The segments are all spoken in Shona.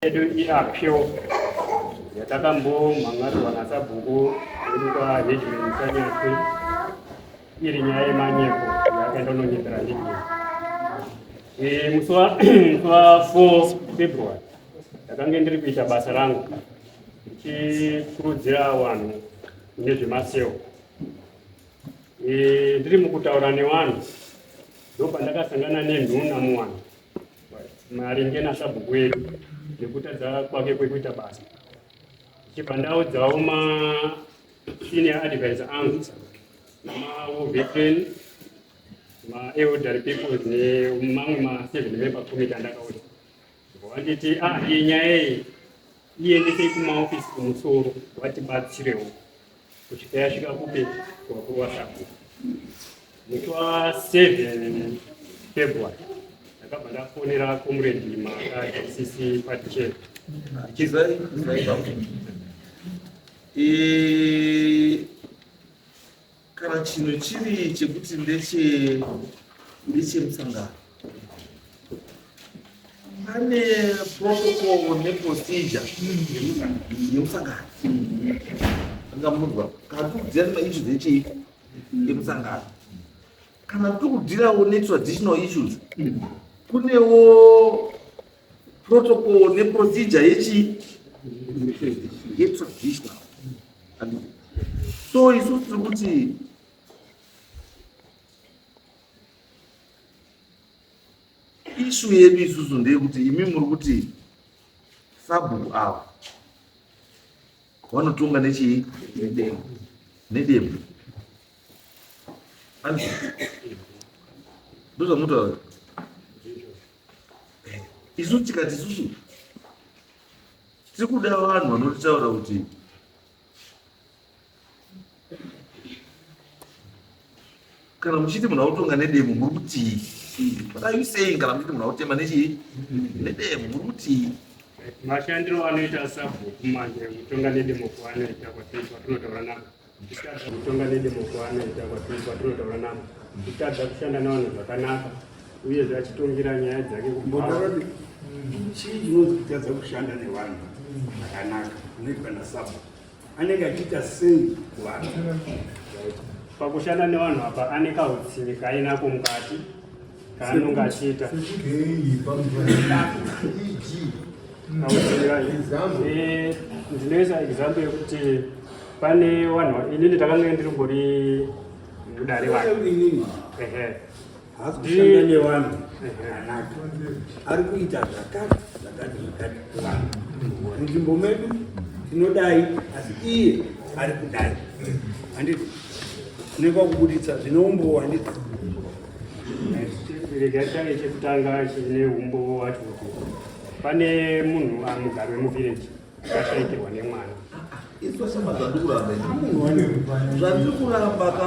Yedu iappeal yatakambomhan'arirwa nasabhuku wedu kwaHeadman Sanyatwe iri nyaya yemanyepo yakaenda unonyepera Headman. Eh, musi wa 4 February ndakange ndiri kuita basa rangu ndichikurudzira vanhu nezvemaseo. Eh, ndiri mukutaura nevanhu ndopandakasangana nenhuna muvanhu maringe nasabhuku wedu nekutadza kwake kwekuita basa ndichibva ndaudzawo masenior advisor angu namawar veteran maelderly people nemamwe ma7 member committee andakaudza vanditi ah iyi nyaya iyi iendesei kumaofisi kumusoro vatibatsirewo kusvika yasvika kupi kuvakuru vasabhuku musi wa 7 February ndakabva ndafonera comrade Maka DCC party chair. Chizai, zai baba. Eh, kana chinhu chiri chekuti ndeche ndechemusangano pane protocol neprocedure yemusangano anga munonzwa kana tiri kudhira nemaissues echii emusangano kana tiri kudhirawo netraditional issues kunewo protocol neprocedure yechii yetraditional so isu tiri kuti Ishu yedu isusu ndeyekuti imi muri kuti sabhuku ava vanotonga nechii nedemo ndozvamunotaura isu tikati isusu tiri kuda vanhu vanotitaura kuti Kana muchiti munhu autonga nedemo muri kutii? What are you saying kana muchiti munhu autema nechii? Nedemo muri kutii? Mashandiro anoita sabhuku manje kutonga nedemo kwaanoita kwatinotaura navo kutonga nedemo kwaanoita kwatinotaura navo kutadza kushanda navanhu zvakanaka uyezve achitongira nyaya dzake kubva chii chinonzi kutadza kushanda nevanhu zvakanaka kunoitwa nasabhuku anenge achiita sei kuvanhu pakushanda nevanhu apa ane kahutsinye kaainako mukati kaanonge achiita eh, ndinoisa example yekuti pane vanhu inini takanga ndirimbori mudare vake Haasi kushanda nevanhu zvakanaka, ari kuita zvakati zvakati zvakati kuvanhu. Munzvimbo medu tinodai, asi iye ari kudai. Handiti unenge wakubuditsa zvine umbowo, handiti? Rega change chekutanga chine umbowo wacho kuti pane munhu amugari wemuvillage akashaikirwa nemwana Iswa zvandiri kuramba zvandiri kuramba ka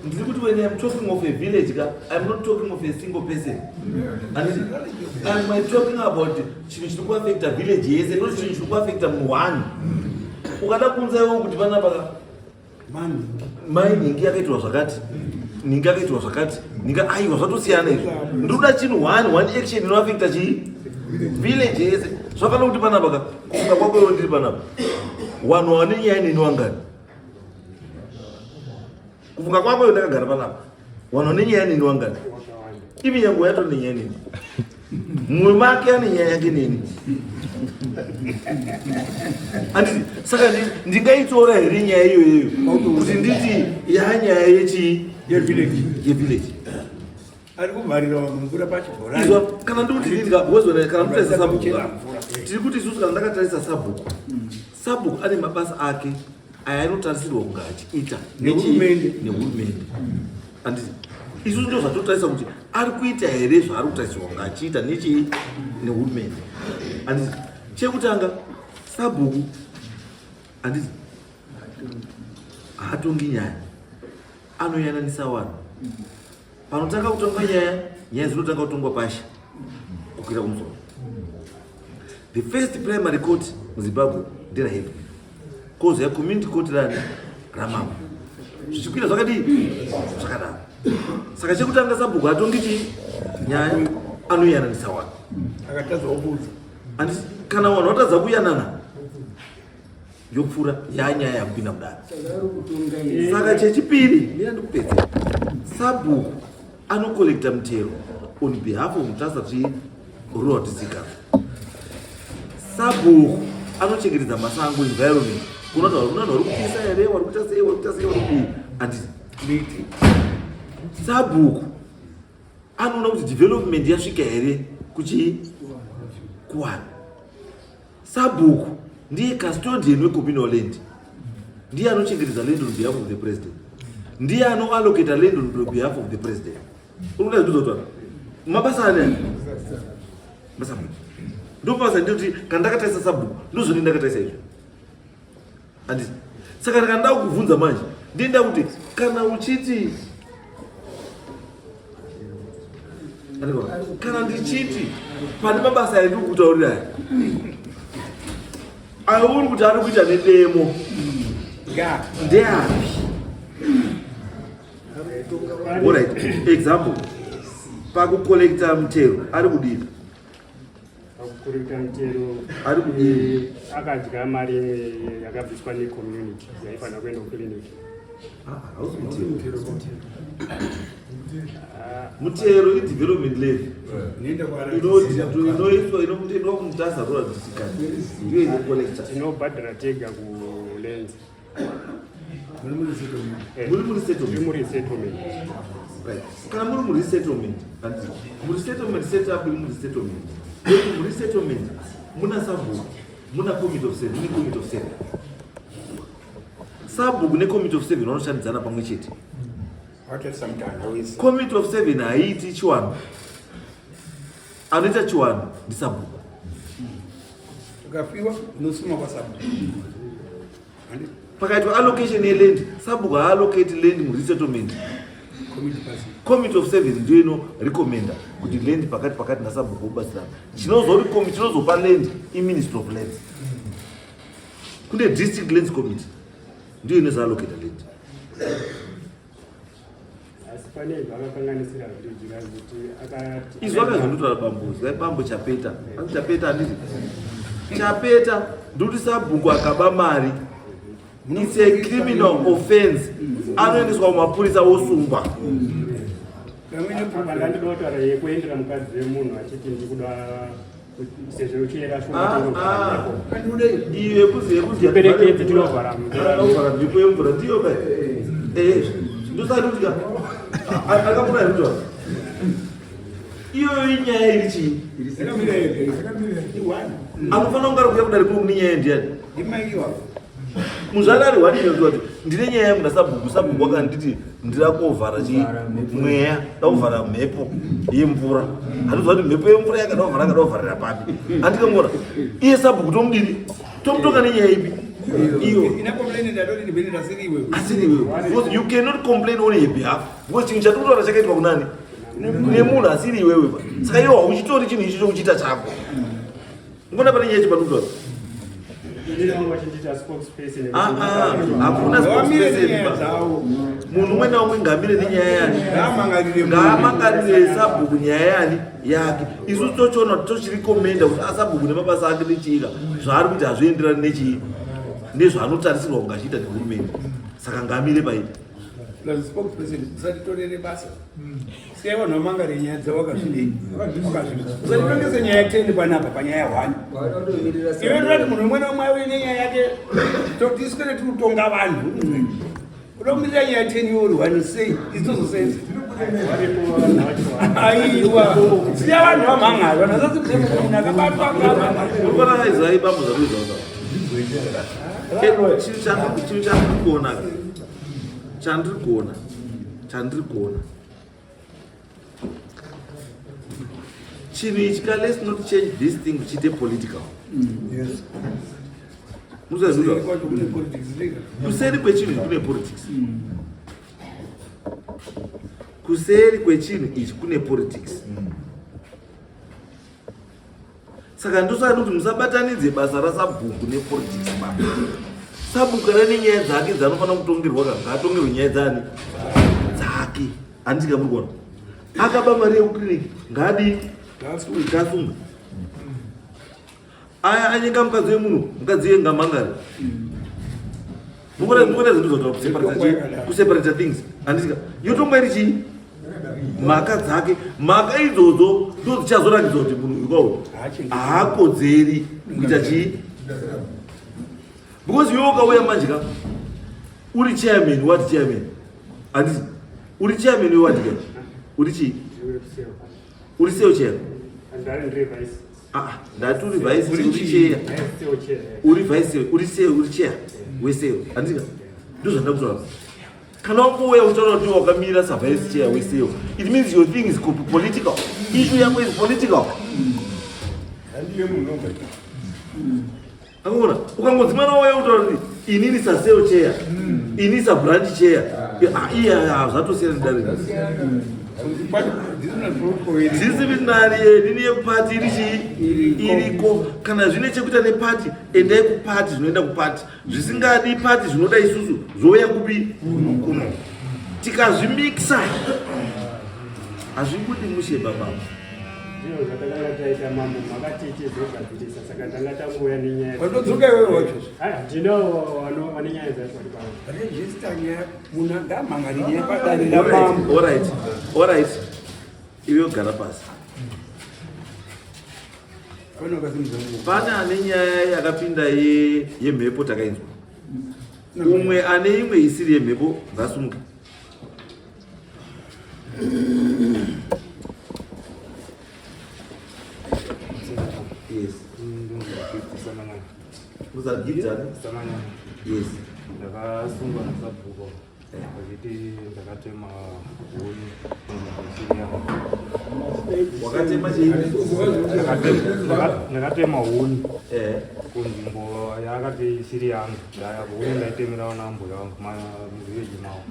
ndiri kuti when I'm talking of a village ka I'm not talking of a single person anditi I'm talking about chinhu chiri kuafecta village yese not chinhu chiri kuafecta munhu one ukada kuunza iwo kuti panapa ka mai nhingi yakaitwa zvakati nhingi yakaitwa zvakati nhingi aiwa zvatosiyana izvo ndikuda chinhu one one action inoafecta chii village yese zvafanira kuti panapa ka kufunga kwako iwe ndiri panapa wanhu wane nyaya neni wangani kufunga kwako iwe ndakagara panapa wanhu wane nyaya neni wangani ivi nyange yato nenyaya neni mumwe make ane nyaya yake neni anditi saka ndingaitora here nyaya iyoyeyo kuti nditi yanyaya yechii yevillage ari kuvharira vanhu mvura pachibhorani kana ndikuti ndikaona kana ndikutarisa sabhuku tiri kuti isusu kana ndakatarisa sabhuku sabhuku ane mabasa ake aya anotarisirwa kunge achiita nehurumende nehurumende anditi isusu ndo zvatotarisa kuti ari kuita here zvaari kutarisirwa kunge achiita nechii nehurumende anditi chekutanga sabhuku anditi haatongi nyaya anoyananisa vanhu panotanga kutongwa nyaya nyaya dzinotanga kutongwa pashi kukwira kumusoro the first primary court muzimbabwe nderahead kozouya community court rani ramambo zvichikwira zvakadii zvakadaro saka chekutanga sabhuku hatongi chii nyaya anoyananisa vanhu akatadza kuudza andisi Kana vanhu vatadza kuyanana yopfuura yanyaya yakupinda mudare. Saka chechipiri mira ndikupedzera. Sabhuku anokolekta mutero on behalf of Mutasa Tsvi Rural District Council. Sabhuku anochengetedza masango environment. Kunoti vari kunanhu vari kupisa here, vari kuita sei, vari kuita sei, vari kudii. Handiti miti. Sabhuku anoona kuti development yasvika here kuchii kuwana. Sabhuku ndiye custodian wecommunal land, ndiye anochengetedza land on behalf of the president, ndiye anoallocata land on behalf of the president. Uri kuda zvinozotaura mabasa ani masabhuku? Ndopabasa ndinoti kana ndakatarisa sabhuku ndozvoni ndakatarisa izvo handiti. Saka kana ndava kubvunza manje ndienda kuti kana uchiti kana ndichiti pane mabasa andiri kutaurira aya ayo uri kuti ari kuita nedemo ndeapi? Alright, example pakukolekta mutero ari kudii? Pakukolekta mutero ari kudii? Akadya mari imwe yakabviswa necommunity yaifanira kuenda kuclinic. Hausi mutero. Mutero idevelopment levy inoiswa inoendwa kuMutasa Rural District Council, ndiyo inokolekta. Tinobhadhara tega kulands. Muri muresettlement? Muresettlement. Right. Kana muri muresettlement, handiti muresettlement setup iri muresettlement yekuti muresettlement muna sabhuku, muna committee of seven, mune committee of seven. Sabhuku necommittee of seven vanoshandidzana pamwe chete. Wakatarisa mutanha wese. Committee of seven haiiti chiwanhu, anoita chiwanhu ndisabhuku. Ukafiwa unosuma kwasabhuku. Handiti? Pakaitwa allocation yeland, sabhuku haallocate land muresettlement. Committee pasi. Committee of seven ndiyo inorecommenda kuti land pakati pakati nasabhuku vobatsirana. Chinozopa land iMinistry of Lands. Kune District Lands Committee, ndiyo inozoallocata land. Asi pane zvakakanganisira village kuti akati Izvo akazondotaura bambo, zai bambo Chapeta, anzi Chapeta, handiti Chapeta, ndokuti sabhuku akaba mari, it's a criminal offense, anoendeswa kumapurisa osungwa. Pamwe Apa ndandida kutaura yekuendera mukadzi wemunhu achiti ndikuda kuti sezvo uchiyera Ah, shoma. ah. Andudei. Iyo yekuzi Tiperekedze, tinovhara mvura. Tinovhara mhepo yemvura ndiyo ka. Ndosati kuti ka akamura here kutaura iyoyo inyaya iri chii? Yakamira yega. Iwani. Anofanira kunge ari kuuya kudare kuno kune nyaya ndiyani? Ndimaiwa. Muzvare ari wani kuti ndine nyaya yangu nasabhuku, sabhuku wakanditi ndira kovhara chii mweya, dakuvhara mhepo yemvura. Handiziva kuti mhepo yemvura yakada kuvhara, akada kuvharira papi. Andikamona iye sabhuku tomudini, tomutonga nenyaya ipi iyo? Ina complain ndatoti ndibene ndasiriwe. Asiri iwewe, because you cannot complain on her behalf, because chinhu chatiri kutaura chakaitwa kunani? Nemunhu asiri iwewe pa. Saka iwe hauchitori chinhu ichocho kuchiita chako. Ngona pane nyaya chepanotaura. Inini vangu vachindiita spokesperson. Ah, ah, hakuna Ngavamire spokesperson nenyaya pa. dzavo. Munhu umwe naumwe ngamire nenyaya yake. Ngaamangarire munhu. Ngaamangarire sabhuku nyaya yani yake. Isu tochiona kuti tochirekomenda kuti asabhuku nemabasa ake nechiika zvaari kuti hazvienderani nechii nezvaanotarisirwa kunge achiita nehurumende, saka ngamire paiti. Plus spokesperson usatitorere basa. Siyai vanhu vamangarire nyaya dzavo vakazvidii. Vakazvidii. Usatitongese nyaya 10 panapa panyaya 1. Iwe ndinoti munhu umwe naumwe auye nenyaya yake tiswere tiri kutonga vanhu. Uda kumirira nyaya 10 iwe uri 1 sei? Izitozosenza. Varipo vanhu vacho. Aiwa. Siya vanhu vamhangari. Vanhu vasati munhu akabatwa ngamhangari. Urikona izai bambo zvakuizvaza. Chinhu chandiri kuona, chandiri kuona, chandiri kuona chinhu ichi ka, let's not change this thing chiite political. Muzazviziva? Kwacho kune politics ndega. Kuseri kwechinhu ichi kune politics. Kuseri kwechinhu ichi kune politics. Saka ndosaka kuti musabatanidze basa rasabhuku nepolitics ba. Sabhuku kana nenyaya dzake dzanofanira kutongerwa ka, ngaatongerwe nyaya dzani dzake. Handiti kamuri kuona akaba mari yekukiriniki, ngaadii? Ngaasungwe. Aya anyenga mukadzi wemunhu, mukadzi iye ngamangare. Mukona mukona zvinhu zvotaura kuseparate chii? Kuseparate things. Handisika. Yotongwa iri chii? Mhaka dzake, mhaka idzodzo ndo dzichazoratidza kuti munhu uyu kwawo haakodzeri kuita chii? Because iwe ukauya manje ka uri chairman, what chairman? Handisi uri chairman wewadi ka? Uri chii? Uri seo chair? Ah, ndati uri vice uri chair. Uri vice uri seo uri chair weseo. Handika? Ndozvandida kutaura. Kana wangouya utaura kuti wakamira sa vice chair weseo. It means your thing is political. Issue yako is political. Handiye munhu Akaona ukangonzi mwana wauya kutaura kuti inini saseo chair ini sabranch chair ah, iye ah, zvatosiyana nedare disciplinary yenini yekupati iri chii iriko kana zvine chekuita nepati endai kupati zvinoenda kupati zvisingadi pati zvinoda isusu zvouya kupi kuno tikazvimixa hazvibudi mushe baba Ndizvo zvatakanga taita mambo makati tizogadzirisa saka tanga tangouya nenyaya. Watodzoka iwewe wacho. Haya ndino vane nyaya dzacho vari pano. Register nyaya muna ngamhan'ari nyaya padare ramambo. All right. All right. Iwe gara pasi. Pane ane nyaya yakapinda yemhepo takainzwa. Umwe ane imwe isiri yemhepo ngasumuke. Yes. Yes. Ndakasungwa nasabhuku vachiti ndakatema huni isiri yangu. Wakatema chii? Ndakatema huni Eh. kunzvimbo yaakati isiri yangu. Huni ndaitemera vana mbuya vangu muvillage mavo.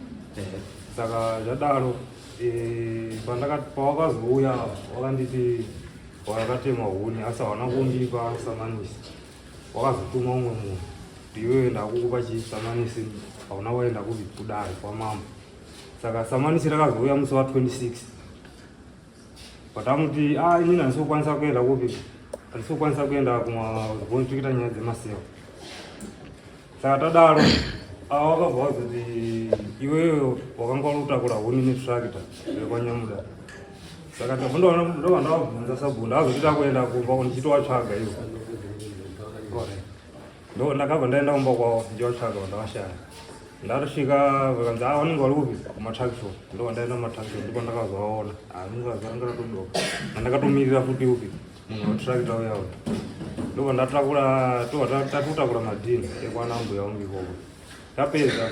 Saka zvadaro eh, pawakazouya wakanditi wakatema huni asi hauna kundipa samanisi wakazotuma umwe munhu kuti iwewe ndakukupa chisamanisi hauna waenda kupi kudare kwamambo saka samanisi rakazouya musi wa 26 patamuti ah inini handisi kukwanisa kuenda kupi handisi kukwanisa kuenda kumabontikita nyaya dzemasewa Saka tadaro ava wakabva wazoti iwewe wakanga uri kutakura huni netractor rekwanyamuda saka ndobva ndavabvunza sabhuku ndazoti takuenda kumba ndichitovatsvaga ivo ndo ndakabva ndaenda kumba kwavo ndichivatsvaga vandavashaya ndatosvika vakanzi a vanenge vari kupi kumatakisho ndobva ndaenda kumatakisho ndipo ndakazovaona anonga ratodoka andakatomirira futi upi munhu wetractor uya uya ndobva ndatakura tobva tatotakura madhini ekwana mbuya wangu ikoko tapedza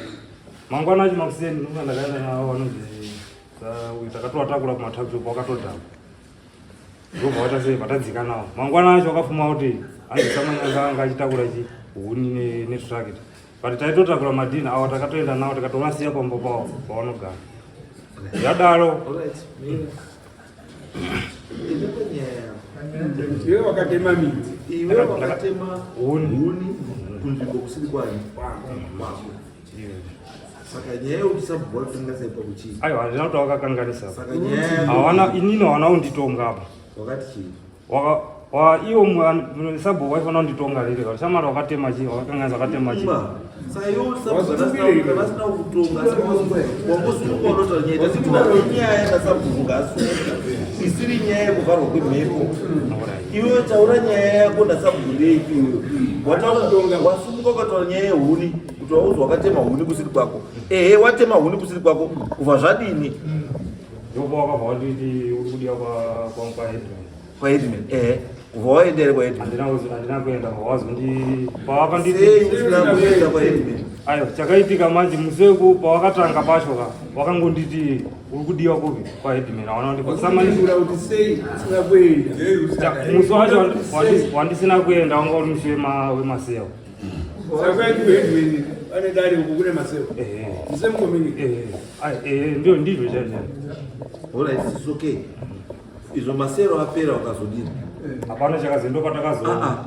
mangwana acho makuseni ndobva ndakaenda navo vanonzi takatovatakura kumataxi wakatodhakwa ndobva waita sei vatadzika nawo mangwana acho wakafuma kuti hanzi samanyanga anga achitakura chi huni netractor but taitotakura madhini awo takatoenda nawo tikatovasiya pamba pawo pavanogara zvadaro Iwe wakatema miti. Iwe wakatema huni kunzvimbo kusiri kwani kwako. Saka nyaya yekuti sabhuku wakakanganisa ipapo chii? Aiwa handina kuti wakakanganisa. Saka nyaya hawana inini hawana kunditonga apa. Wakati chii? Waka wa iwo sabhuku waifanira kunditonga riri kana shamwari wakatema chii wakakanganisa wakatema chii. Saka iwe sabhuku vasina kukutonga wangosununga unotaura nyaya tasi kuna nyaya nasabhuku ngaasununga isiri nyaya yekuvharwa kwemhepo. Iwe taura nyaya yako nasabhuku ndeipi iwewe. Wataura wasununga ukataura nyaya yehuni kuti wauzi wakatema huni kusiri kwako. Ehe watema huni kusiri kwako kubva zvadini? Ndipo wakabva wanditi uri kudiwa kwa kwa headman. Kwa headman ehe kubva waenda here kwa headman? Handina handina kuenda wazondi pawakanditi Sei usina kuenda kwa headman? Ayo chakaitika manje musi weku pawakatanga pacho ka wakangonditi uri kudiwa kupi kwa headman hawana kundipa Samanishura kuti sei usina kuenda. Musi wacho wandisina kuenda wanga uri musi wemasewa. Saka ku headman ane dare uku kune masewa. Ehe. The same community. Ehe. Ai ehe ndio ndizvo chaizvo. All right, it's okay. Izvo masero apera ukazodini? Hapana chakazi ndo patakazo. Ah ah.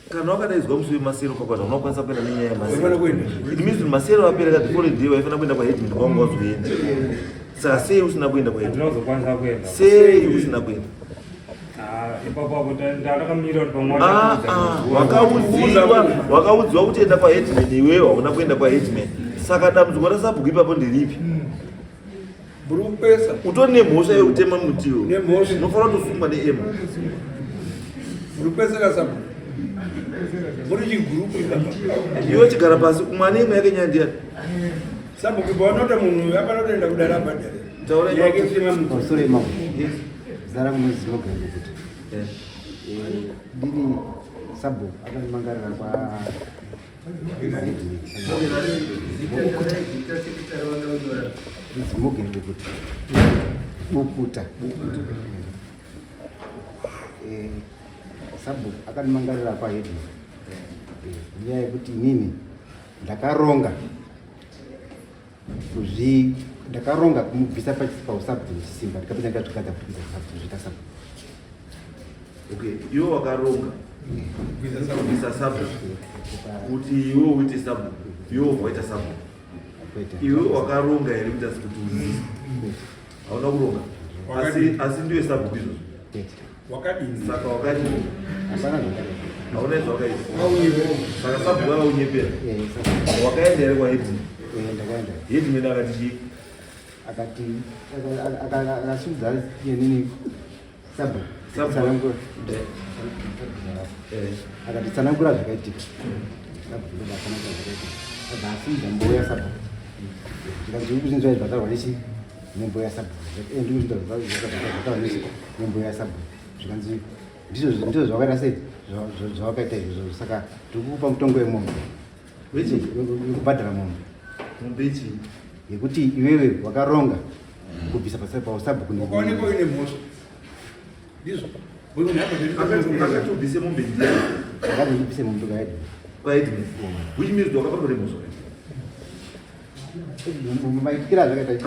Kana wakadaidzwa musi wemasero kwakwana unokwanisa kuenda nenyaya yemasero. Waifana kuenda. It means kuti masero apera kati following day waifana kuenda kwa headman kwanga wazoenda. Saka sei usina kuenda kwa headman? Handina kuzokwanisa kuenda. Sei usina kuenda? Ah, Ipapo apo ndakamirira kuti pamwe ah, ah, wakaudziwa wakaudziwa kuti enda kwaheadman iwewe hauna kuenda kwaheadman saka dambudziko rasabhuku ipapo nderipi utori nemhosva yekutema mutiwo unofanira kutosungwa neemo iwe chigara pasi mwana imwe yake nyaya ndiyani sabhuku pavanota munhu apanotoenda kudara abhadhare taura Zita rangu ndinonzi Logan Mukuta. Eh, ndini sabhuku akandimangarira kwa Morgan Bukuta. Bukuta. Eh, sabhuku akandimangarira kwa headman. Eh, nyaya yekuti inini ndakaronga kuzvi ndakaronga kumubvisa pausabhuku nechisimba ndikapedza ndikazvigadza kubvisa sabhuku zviita sabhuku. Okay, iwe wakaronga kubvisa sabhuku kuti iwe uite sabhuku, iwe wobva waita sabhuku. Iwe wakaronga here kuita sekuti ubvise? Hauna kuronga, asi asi ndiwe sabhuku izvozvo. Wakadini? Saka wakadini? Hapana zvakadai. Hauna izvo wakaita. Saka sabhuku akaunyepera. Wakaenda here kwaheadman? Ndakaenda. Headman akati chii? Akati akasudza yenini sabhuku. Sabhuku. Akati tsanangura zvakaitika. Sabhuku ndobva atsanangura zvakaitika. Abva asimudza mboya sabhuku. Zvikanzi uri kuzinzwa izvi zvataurwa nechi nembo yasabhuku. Ndiri kuzinzwa zvataurwa nechi nembo yasabhuku. Zvikanzi ndizvo ndizvo zvawakaita sei zvawakaita izvozvo saka tiri kukupa mutongo wemombe. Wekubhadhara mombe. Mombe ichii? Yekuti iwewe wakaronga kubvisa pausabhuku. Wakaonekwa uine mhosva. Ndizvo. Akati ubvise mombe ndiani? Akati ndibvise mombe kwaheadman. Kwaheadman. Which means wakabatwa nemhosva. Maitikira azvakaita.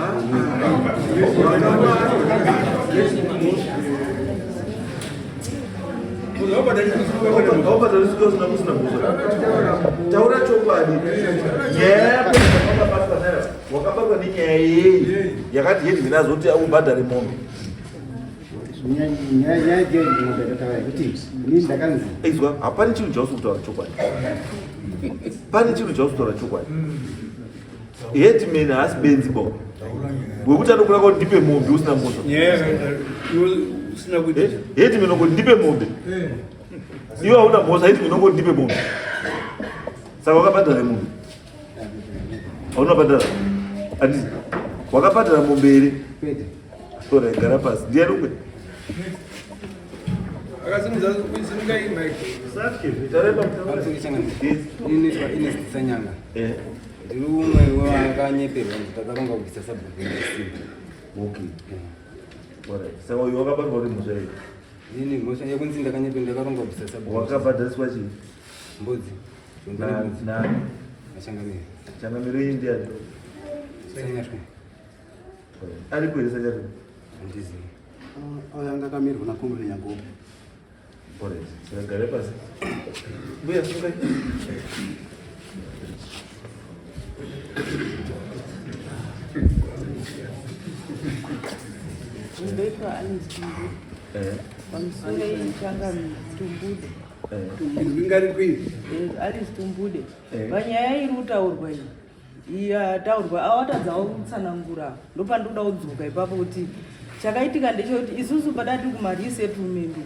Taura chokwadi. Nyaya yako wakabatwa nayo. Wakabatwa nenyaya yei yakati headman azoti ubhadhare mombe. Izwa, hapana chinhu chausi kutaura chokwadi. Pane chinhu chausi kutaura chokwadi. Headman haasi benzi bo. Wekuti anokuda kuti ndipe mombe usina mhosva. Headman ongoti ndipe mombe. Iwe hauna mhosva, headman ongoti ndipe mombe. Saka wakabhadhara mombe. Hauna bhadhara. Handiti. Wakabhadhara mombe here? Tora gara pasi. Ndiani umwe? Akasimudza simukai mike. Inoitwa Ines Sanyanga. Eh. Ndiri umwe wevakanyeperwa kuti takaronga kubvisa sabhuku nesimba. Okay. Alright. Saka uyu wakabatwa uri mhosva yei? Ini mhosva yekunzi ndakanyeperwa ndakaronga kubvisa sabhuku. Wakabhadhariswa chii? Mbudzi. Nani? Machangamire. Changamire yenyu ndiani? Sanyatwe. Ari kuhere Sanyatwe? Handizivi. Anga akamirwa naKomrade Nyangobe. Alright. Saka gare pasi. Mbuya sungai. Ndoitwa Alice Tumbude. Eh. Pamusoro changamire Tumbude. Ingari kwini? Alice Tumbude. Panyaya iri kutaurwa iyi yataurwa awatadzawo kutsanangura ndopandinoda kudzoka ipapo kuti chakaitika ndechekuti isusu padati kumaresettlement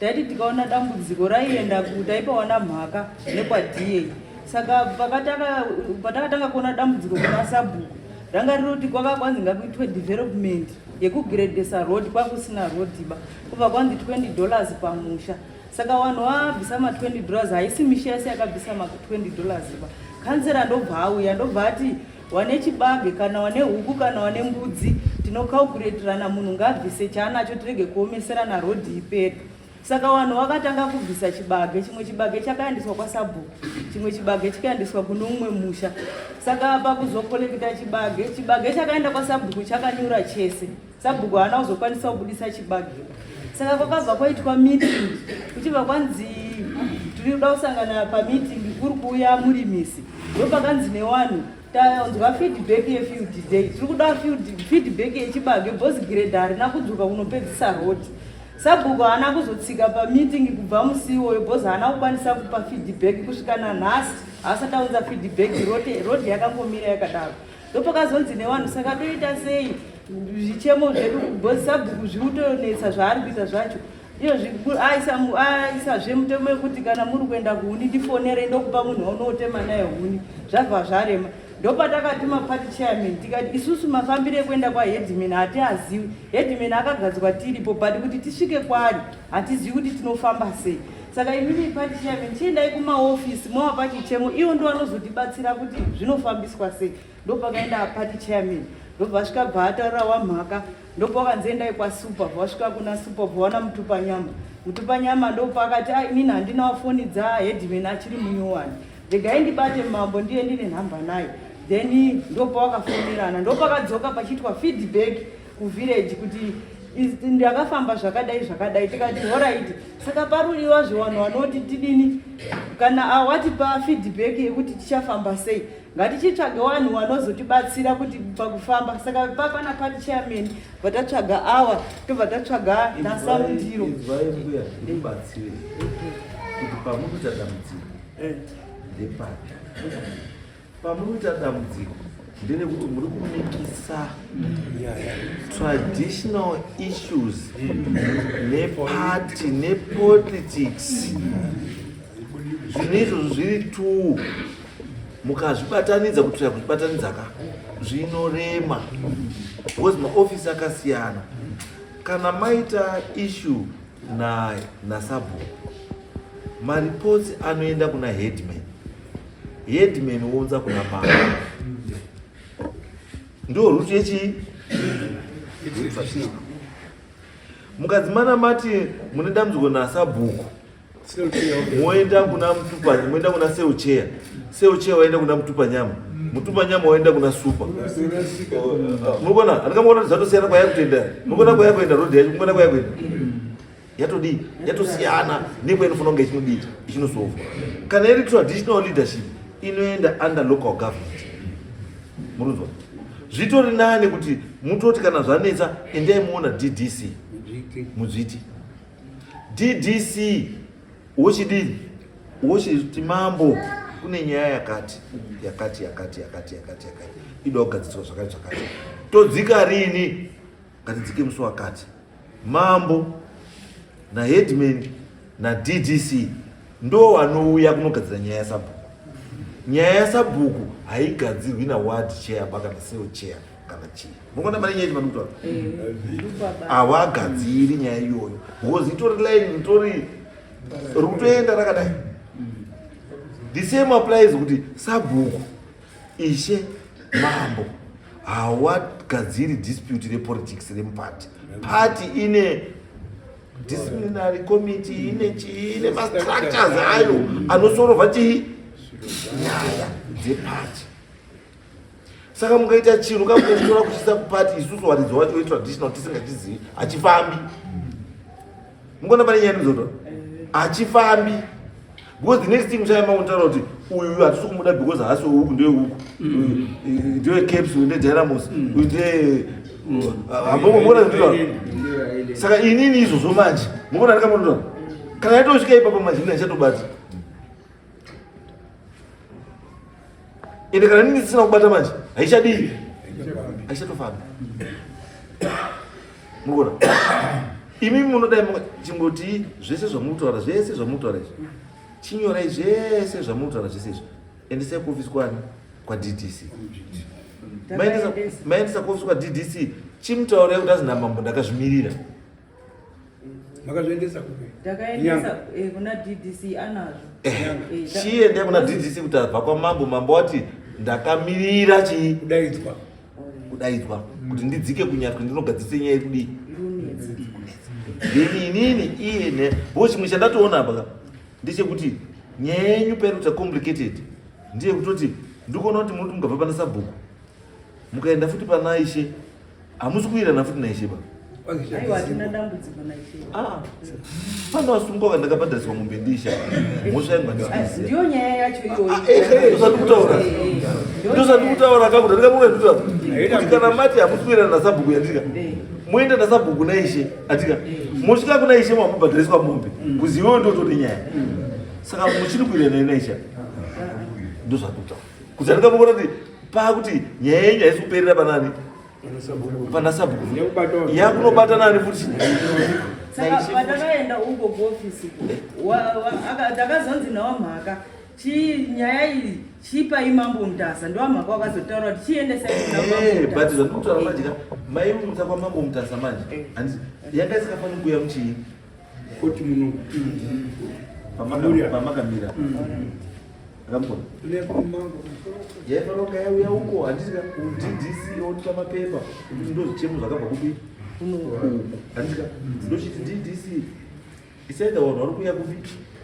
taiti tikaona dambudziko raienda taipawana mhaka nekwaDA saka patakatanga kuona dambudziko kuna sabhuku ranga riri kuti kwaka kwanzi ngakuitwe development yekugredesa road kwakusina road ba kubva kwanzi 20 dollars pamusha Saka vanhu vabvisa ma 20 dollars haisi misha yese yakabvisa ma 20 dollars ba. Kansela ndobva auya ndobva ati wane chibage kana wane huku kana wane mbudzi tinocalculatirana munhu ngaabvise chaanacho tirege kuomeserana road ipere. Saka vanhu vakatanga kubvisa chibage, chimwe chibage chakaendeswa kwasabhuku, chimwe chibage chikaendeswa kune umwe musha. Saka pakuzokolekita chibage, chibage chakaenda kwasabhuku chakanyura chese. Sabhuku haana kuzokwanisa kubudisa chibage. Saka kwakabva kwaitwa meeting kuchibva kwanzi tiri kuda kusangana pameeting kuri kuuya murimisi. Ndopakanzi newanhu tanzwa feedback yefield day tiri kuda feedback yechibage because grade harina kudzoka kunopedzisa road. Sabhuku haana kuzotsika pameeting kubva musi iwoyo because haana kukwanisa kupa feedback kusvika nanhasi haasati aunza feedback road yakangomira yakadaro. Ndopakazonzi nevanhu saka toita sei zvichemo zvedu because sabhuku zviri kutonetsa zvaari kuita zvacho. Iyo aisazve mutemo wekuti kana muri kuenda kuhuni ndifonere ndokupa munhu waunotema naye huni zvabva zvarema. Ndopatakatuma party chairman tikati isusu mafambiro ekuenda kwaheadman hatiaziwi. Headman akagadzwa tiripo but kuti tisvike kwaari hatizivi kuti tinofamba sei. Saka imimi party chairman chiendai kumaofisi movapa chichemo ivo ndo vanozotibatsira kuti zvinofambiswa sei. Ndopakaenda party chairman ndobva vasvika bva ataurira wamhaka ndopawakanzi endai kwasuper bva wasvika kuna super bva wana mutupanyama. Mutupanyama ndopaakati ah inini handinawo foni dzaheadman achiri munyowani. Regai ndibate mambo ndiye ndine nhamba naye then ndopawakafonerana ndopakadzoka pachiitwa feedback kuvillage kuti ndakafamba zvakadai zvakadai tikati horait saka parudiwa zvevanhu vanoti tidini kana awatipa feedback yekuti tichafamba sei ngatichitsvage vanhu vanozotibatsira kuti pakufamba saka papana party chairman vatatsvaga awa tobva tatsvaga nasamundiro ndibatsire kuti pamukuita dambudziko eh. Ndepapi pamuri kuita dambudziko nderekuti muri kumikisa traditional issues neparty nepolitics zvinhu izvozvo zviri two mukazvibatanidza kutsvaya kuzvibatanidza ka zvinorema because maofisi akasiyana kana maita issue na nasabhuku mareports anoenda kuna headman headman wounza kuna baba ndo ruti yechii mukadzimana mati mune dambudziko nasabhuku moenda kuna mutupa moenda kuna seucheya seucheya waenda kuna mutupa nyama mutupa nyama waenda kuna supa murikuona handikamuona kuti zvatosiyana kwaya kutoenda murikuona kwaya kuenda road yacho mukuona kwaya kuenda yatodii yatosiyana nekwainofanira kunge ichinodii ichinosovwa kana iri traditional leadership inoenda under local government murunzwa zvitori nani kuti mutoti kana zvanetsa endai muona ddc mudzviti DDC wochidii wochiti mambo kune nyaya yakati yakati yakati yakati yakati yakati ida kugadziriswa zvakati zvakati todzika rini ngatidzike musi wakati mambo naheadman naDDC ndo vanouya kunogadzira nyaya yasabhuku nyaya yasabhuku haigadzirwi naward chair ba kana seo chair kana chii munoona mari nyaya chimani kutaura hawagadziri nyaya iyoyo because itori line itori rikutoenda rakadai the same applies kuti sabhuku ishe mambo hawagadziri dispute repolitics remupati party ine disciplinary committee ine chii ine mastructures ayo anosorovha chii nyaya dzepati saka mukaita chinhu kamukachitora kuchiisa kupati isusu waridzi wacho wetraditional tisingachizivi hachifambi mukona pane nyaya ndizota hachifambi because the next thing muchaya makutaura kuti uyu hatisi kumuda because haasi weuku ndeweuku mm. ndewe caps uyu ndedynamos mm. uyu nde hambomona nditaura saka inini izvozvo manje mukona ndikamotoa kana yatosvika ipapo manje ini handichatobati ende kana nini ndisina kubata manje haichadii haichatofambi murikuona imi munodai chingoti zvese zvamurikutaura zvese zvamurikutaura izvi chinyorai zvese zvamurikutaura zvese izvi endesai kuofisi kwani kwaddc maendesa kuofisi kwaddc chimutaurai kuti azi namambo ndakazvimirira Makazviendesa kupi? Takaendesa eh, kuna DDC anazvo. Eh, eh chiende kuna DDC kuti abva kwamambo mambo wati ndakamirira chii? Kudaidzwa. Kudaidzwa kuti ndidzike kunyatwa ndinogadzise nyaya yekudii? Then inini iye ne bo chimwe chandatoona apa ka ndechekuti nyaya yenyu pairi kuita complicated ndiye kutoti ndikuona kuti munoti mungabva pana sabhuku mukaenda futi pana ishe hamusi kuirana futi naishe ba Aiwa hatina dambudziko naishe. Ah, pane vasungwa vandakabhadhariswa mombe ndiishe mhosva yangu handisi Ndiyo nyaya yacho iyoyo. Ah, eh, eh, ndozvandikutaura. Eh, eh. Ndiyo Ndozvandikutaura kakuti ndikamuka ndikutaura. Kuti kana mati hamusi kuirana nasabhuku yandika. Moenda nasabhuku naishe atika. Mosvika kuna ishe mamubhadhariswa mombe kuzi iwewe ndotode nyaya. Saka muchiri kuira naye naishe. Ndozvatotaura. Kuti andikamuona kuti pakuti nyaya yenyu haisi kuperera panani? Pana sabhuku. Yakunobata nani futi? Saka patakaenda uko kuofisi takazonzi nawamhaka chii nyaya iyi chipai mambo Mutasa ndowamhaka wakazotaura kuti chiendesai kuna mambo Eh, but Mutasa. zvandikutaura manje ka maiunza kwamambo Mutasa manje Eh. handiti yanga isikafaniri kuuya muchii Koti muno. Pamakamira akamukona yaifanira kunga yauya uko handiti ka kuDDC otipa mapepa kuti ndo zvichemo zvakabva kupi uku handiti ka ndochiti DDC isaida vanhu vari kuuya kupi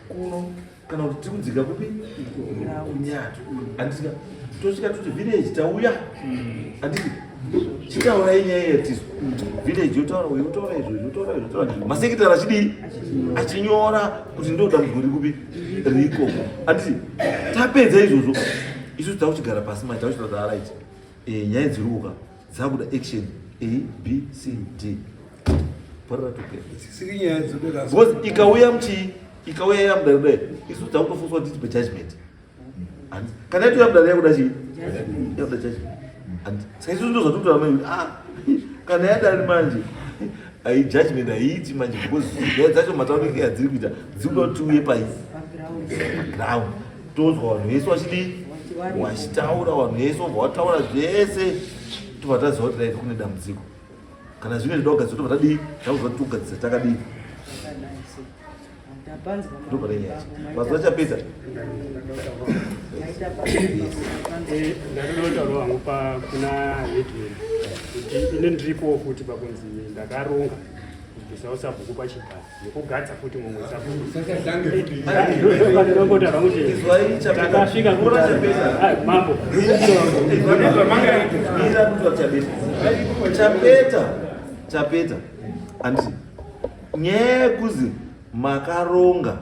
kuno kana kuti tiri kudzika kupi kunyato handiti ka tosvika toti village tauya handiti chitaurai nyaya yatizo village yotaura uyu yotaura izvo yotaura izvo yotaura masekitari achidii achinyora kuti ndo dambudziko riri kupi riri ikoko handiti tapedza izvozvo isusu takuchigara pasi manje takuchitaura right nyaya dziri kuka dzakuda action A B C D bhora ratopera Siri nyaya dzotoda. Because ikauya muchii ikauya yamudare kudai isusu takutofoswa kuti tipe judgment. Handiti kana yatouya mudare yakuda chii yakuda judgment handiti saka isusu ndo zvatinotaura mai kuti ah kana yadari manje ai judgment haiiti manje because nyaya dzacho mataurike adziri kuita dziri kuda kuti tiuye pai paground tozwa vanhu vese vachidii wachitaura vanhu vese vobva wataura zvese tobva taziva kuti right kune dambudziko kana zvine zvida kugadzirwa tobva tadii takuziva kuti togadzisa takadii Tapanzwa ndobva nenyaya mazuva chapedza. Ndatoda hangu kuna headman kuti ine ndiripowo futi pakunzi ndakaronga kubvisawo sabhuku pachigaro nekugadza futi mumwe sabhuku. Ndinongotaura kuti Izwai Chapeta. takasvika Mura Chapeta. Ah, mambo. Mira kuti chapeta chapeta chapeta handiti nyaya yekuzi makaronga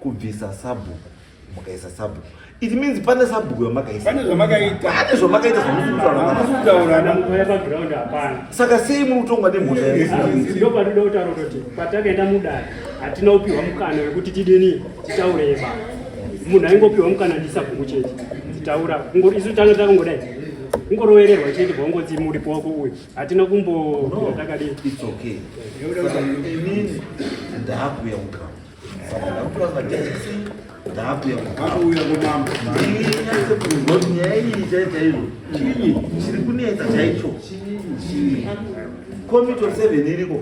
kubvisa sabhuku mukaisa sabhuku it means pane sabhuku yamakaisa Pane zvamakaita. Pane zvamakaita zvamusi kutaura. Kutaurana. Uya paground hapana. Saka sei muri kutongwa nemhosva Ndo patinoda kutaura kuti patakaenda mudare hatina kupiwa mukana wekuti tidini titaure ba munhu aingopiwa mukana ndisabhuku chete titaura. Isu tanga takangodai kungorovererwa chete bvaungoti muripo wako uyu hatina kumbobvira takadii. It's okay. Saka inini ndaakuuya kuground saka ndakutora maDDC ndaakuuya kuground. Akuuya kumambo. Ndinyatse kunzwa kuti nyaya iyi chai chaizvo chinyi chiri kunetsa chaicho chii. Committee of seven iriko.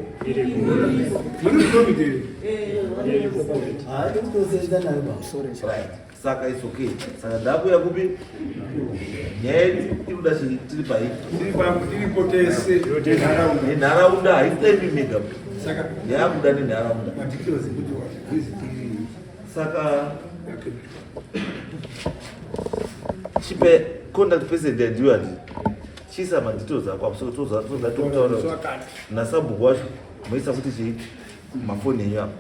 Muri komiti. Right, saka it's okay. Saka ndakuya kupi nyaya yedu iri kuda chii tiri pai Tiri tiripo tese nenharaunda. Nenharaunda haisemi mega. Saka yakuda nenharaunda. Madetails ekuti wazvizitiri. Saka chipe contact person ndiyo handi chiisa madetails ako apo toza tokutaura Wakati. Nasabhuku wacho moisa kuti chii mafoni enyu apa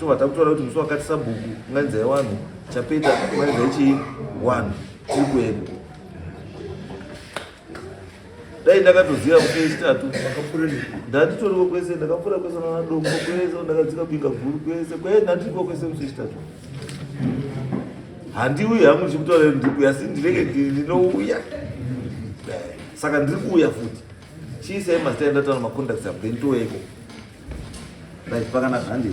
tobva takutaura kuti musi wakati sabhuku unganidzai vanhu chapeta unganidzai chii vanhu tiri kueko dai ndakatoziva musi wechitatu ndanditoriko kwese ndakapfuura kwese nanadombo kwese ndakadzika binga guru kwese kwe ndandiriko kwese musi wechitatu handiuyi hangu ndichikutaura ndiri kuuya asi ndinenge ndinouya saka ndiri kuuya futi chiisai mazita endatana macontacts apo then toeko right pakanaka handii.